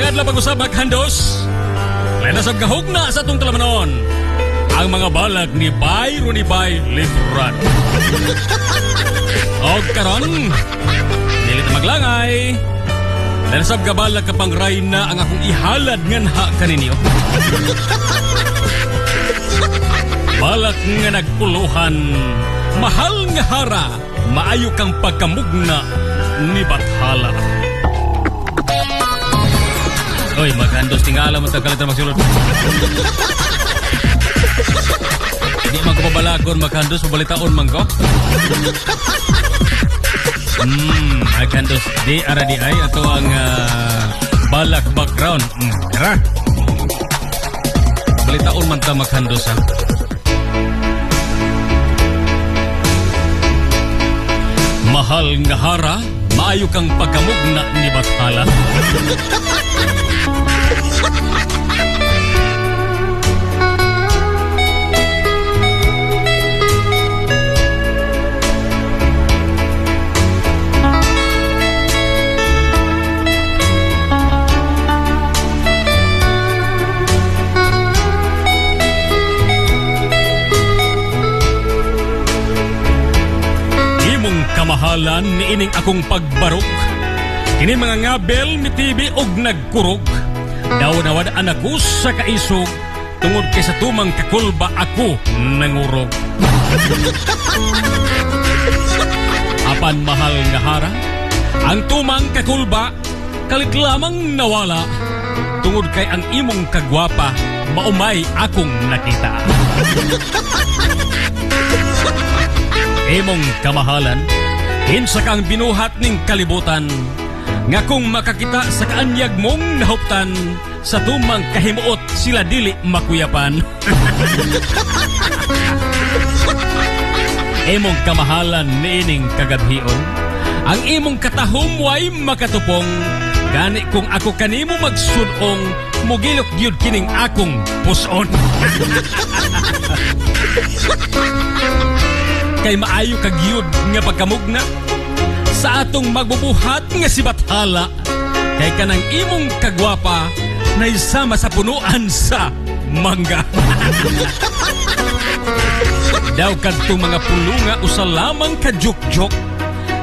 Maayong adlaw pag-usab, maghandos. Lain na sab gahugna sa atong talamanon ang mga balag ni Bay Ronibay Librado. Og karon, dili ta maglangay. Lain sab gabalag kapang rayna ang akong ihalad nganha kaninyo. Balak nga nagpuluhan, mahal nga hara, maayo kang pagkamugna ni Bathala. Oy, maghandos tingala mo tagkalit na magsulod. Di man ko pabalagon, maghandos, pabalitaon man ko. Maghandos, di ara di ay, ato ang balak background. Tara. Balitaon man ta maghandos ha. Mahal nga hara, maayo kang pagkamugna ni Bathala. Imong kamahalan niining akong pagbarok. Kini mga ngabel mitibi og nagkurog. Daw nawad-an ako sa kaisog tungod kay sa tumang kakulba ako nangurog. Apan mahal nga hara, ang tumang kakulba kalit lamang nawala tungod kay ang imong kagwapa maumay akong nakita. Imong kamahalan, kinsa kang binuhat ning kalibutan, nga kung makakita sa kaanyag mong nahuptan, sa tumang kahimuot sila dili makuyapan. Imong kamahalan niining kagabhion, ang imong katahom way makatupong, gani kung ako kanimo magsudong, mugilok gyud kining akong puson. Kay maayo kag gyud nga pagkamugna sa atong magbubuhat nga si Bathala, kay kanang imong kagwapa naisama sa punuan sa mangga. Daw kadtong mga pulunga usa lamang ka jukjok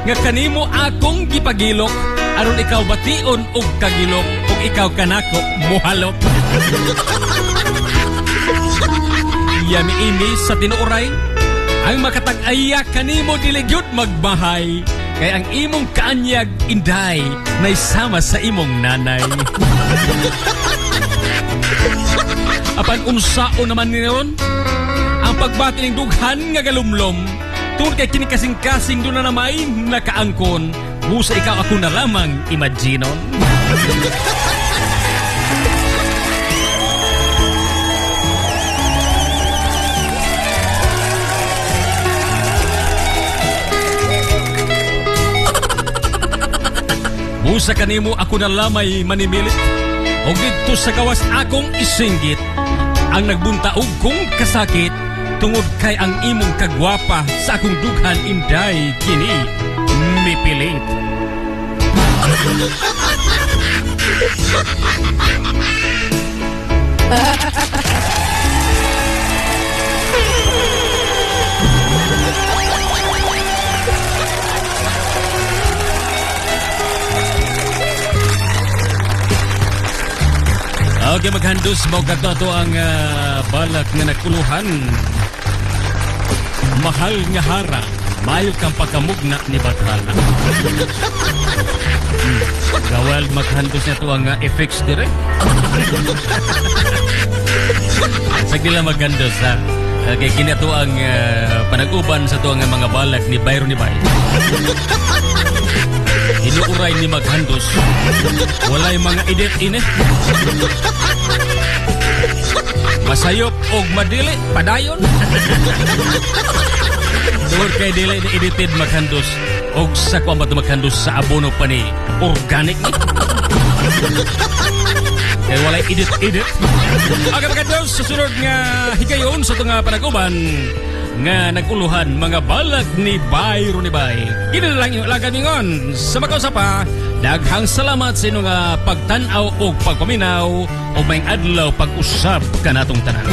nga kanimo akong gipagilok, aron ikaw bation og kagilok ug ikaw kanako mohalok. Yami ini sa tinuoray, ang makatag-aya kanimo dili gyud magbahay, kay ang imong kaanyag inday naisama sa imong nanay. Apan unsao naman ni ron ang pagbati ning dughan nga galumlom, tungod kay kini kasing-kasing doon na namay nakaangkon, busa ikaw ako na lamang imaginon. Busa kanimo ako na lamay manimilit, og didto sa gawas akong isinggit ang nagbuntaog kong kasakit, tungod kay ang imong kagwapa sa akong dughan inday kini mipilit. Okay, maghandos mo kadto ato ang balak nga nagkuluhan. Mahal nga hara, maayo kang pagkamugna ni Bathala. Gawal maghandos niya to ang effects dire. Sagdi lang maghandos ha. Okay, kini ato ang panag-uban sa to ang mga balak ni Byron ni Bay. Inuuray ni maghandos. Walay mga edit ini. Masayop og madili padayon. Tungod kay dili ni edited maghandos og sa kuan ba maghandos sa abono pa ni organic ni. Kay walay edit-edit. Okay, maghandos sa sunod nga higayon sa tunga panag-uban nga naguluhan mga balag ni Bay Ronibay. Kini lang yung lagan ningon sa makausap pa Daghang salamat sa inyong pagtan-aw og pagpaminaw ug maayong adlaw pag-usab kanatong tanan.